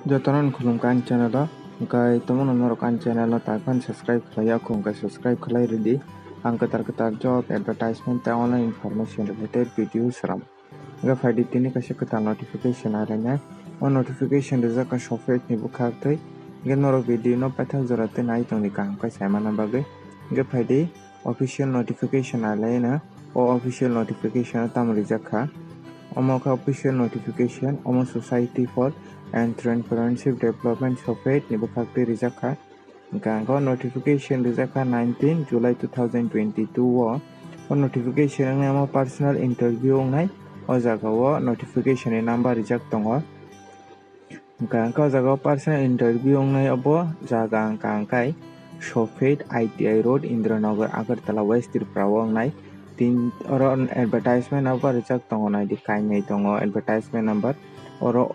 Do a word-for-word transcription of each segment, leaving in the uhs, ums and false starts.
Jotono khulumkha ani channel o, hwnkhe tongmano norok ani channel o takhwno subscribe khlai ya, hwnkhe subscribe khlai rwdi. Ang kwtal kwtal job, advertisement tei online information related video sram. Hwnkhe phaidi tini kaisa kwtal notification araina. O notification rijak kha Shopify ni bwkhak twi. Hwnkhe norok video no paithak jora twi nai tongdi kaham khe saimana bagwi. Hwnkhe phaidi official notification alaina. O official notification o tamo rijak kha. Omo kha official notification, omo Society for Entrepreneurship Development Shopify ni bwkhak twi rijak kha. Hwnkhe ang khe o notification rijak kha nineteen July two thousand twenty-two o. O notification wngwi omo personal interview wngnai. O jaga o notification ni number rijak tongo. Hwnkhe ang khe o jaga o personal interview wngnai, obo jaga wngkha ang khe Shopify I T I Road, Indranagar, Agartala, West Tripura o wngnai. Tin, oro advertisement number rijak tongo, naidi kainwi tongo advertisement number. Oro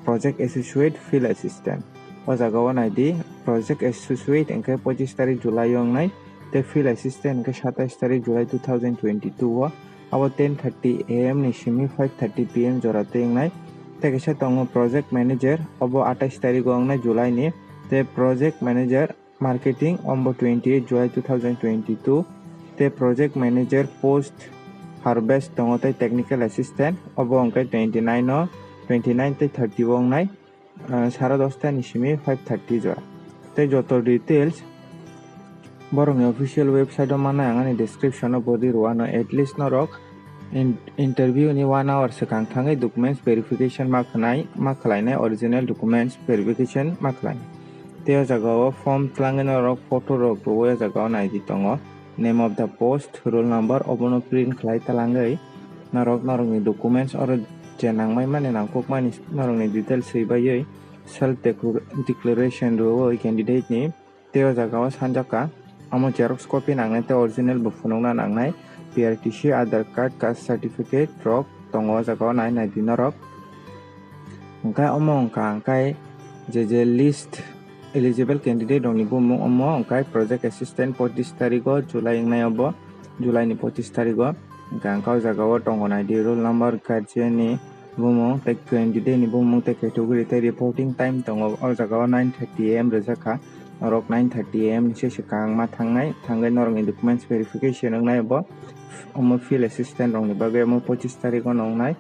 Project Associate Field Assistant. O jaga o naidi Project Associate hwnkhe pochis tarik July o wngnai, tei Field Assistant hwnkhe satais tarik July two thousand twenty-two o. Abo ten thirty A M ni simi five thirty P M jora twi wngnai. Tei kaisa tongo Project Manager, obo atais tarik o wngnai July ni. Tei Project Manager Marketing, omo bo twenty-eight July two thousand twenty-two. Tei Project Manager post harvest tongo tei Technical Assistant, obo hwnkhe twenty-nine o, twenty-nine tei thirty o wngnai, ah, sara dosta ni simi five thirty jora. Tei joto details borokni official website o mannai ang ani description o bo ri rwano, at least norok in-, interview ni one hour swkang thangwi documents verification ma khnai, ma khlainai, original documents verification ma khlainai. Tei o jaga o form twlangwi norok photo rok rwui o jaga o naidi tongo, name of the post, roll number, obono print khlai twlangwi norok norokni documents oro je nangmani nangkukmani norokni details swi baiwi self declar-, declaration rwui candidate ni. Tei o jaga o sanjak kha, omo xerox copy nangnai tei original bo phunukna nangnai, P R T C, Aadhaar card, caste certificate rok tongo o jaga o, nai naidi norok. Hwnkhe omo wngkha hwnkhe je je list eligible candidate rokni bumung, omo hwnkhe Project Assistant pochis tarik o July wngnai obo, July ni pochis tarik o. Hwnkhe ang khe o jaga o tongo naidi roll number, guardian ni bumung tei candidate ni bumung tei category tei reporting time tongo. O jaga o nine thirty A M rijak kha, norok nine thirty A M ni se swkang ma thangnai, thangwi norokni documents verification wngnai bo. Omo field assistant rokni bagwi omo pochis tarik o wngnai,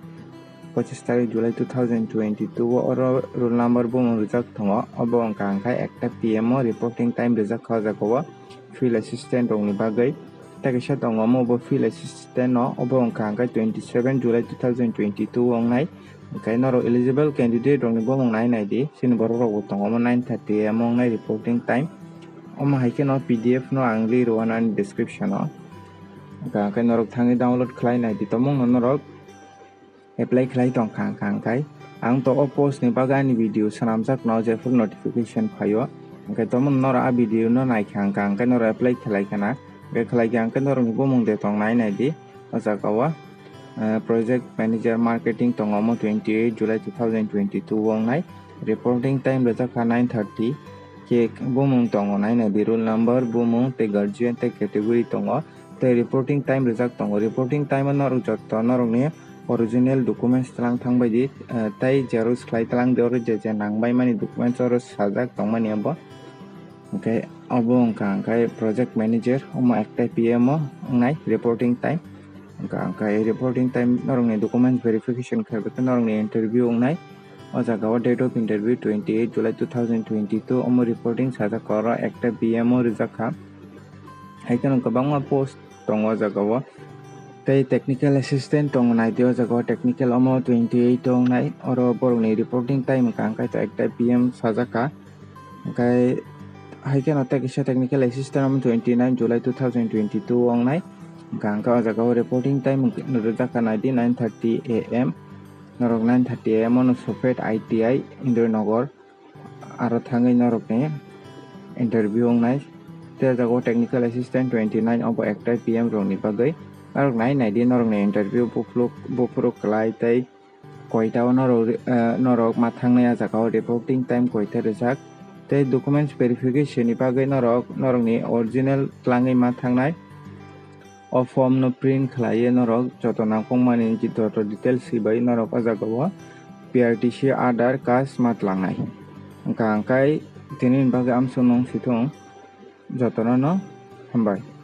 pochis tarik July two thousand twenty-two o. Oro roll number bumung rijak tongo, obo wngkha hwnkhe ekta P M o reporting time rijak kha o jaga o. Field assistant rokni bagwi. Tei kaisa tongo omo bo field assistant no, obo wngkha hwnkhe twenty seven July two thousand twenty two o wngnai. Hwnkhe norok eligible candidate rokni bumung nai naidi, chini borok rok bo tongo omo nine thirty A M o wngnai reporting time. Omo hai kheno P D F no ang li rwano ani description o. Hwnkhe norok thangwi download khlai naidi, tomungno norok apply khlai tong kha, hwnkha hwnkhe ang to o post ni bagwi ani video swnamjak no jephuru notification phaio, hwnkhe tomo norok a video no nai kha, hwnkha hwnkhe norok apply khlai khana, hwnkhe khlai kha hwnkhe norok ni bumung de tong nai naidi. O jaga o, eh, project manager marketing tongo, omo twenty eight July two thousand twenty two o wngnai, reporting time rijak kha nine thirty, khe bumung tongo nai naidi, roll number, bumung tei guardian tei category tongo. Tei reporting time rijak tongo. Reporting time o norok joto norokni original documents twlang thang bai di, eh, tei xerox khlai twlang di, oro je je nang bai mani documents oro sajak tong mani abo. Hwnkhe obo wngkha hwnkhe project manager, omo ekta P M o wngnai reporting time. Hwnkha hwnkhe reporting time norokni documents verification khe norokni interview wngnai. O jaga o date of interview twenty eight July two thousand twenty two, omo reporting sajak kha, oro ekta P M o rijak kha. Hai kheno kwbangma post tongo o jaga o. Tei technical assistant tongo, naidi o jaga o technical omo twenty eight tongnai. Oro borokni reporting time wngkha hwnkhe to ekta P M sajak kha. Hwnkhe hai kheno tei kisa technical assistant omo twenty nine July two thousand twenty two wngnai. Hwnkha hwnkhe o jaga o reporting time rijak kha naidi nine thirty A M. Norok nine thirty A M o no Sophet I T I Indranagar, aro thangwi norokni interview wngnai. Tei o jaga o technical assistant twenty nine obo ekta P M rokni bagwi. Norok nai naidi norokni interview buphuruk, buphuruk kwlai tei koita o norok, eh, norok ma thangnai, a jaga o reporting time koita rijak. Tei documents verification ni bagwi norok norokni original twlangwi ma thangnai. O form no print khlaiwi norok joto nangkukmani joto details swibai norok o jaga o P R T C, Aadhaar, caste ma twlangnai. Wngkha hwnkhe tini ni bagwi amsuk nung sithung, jotono no hambai.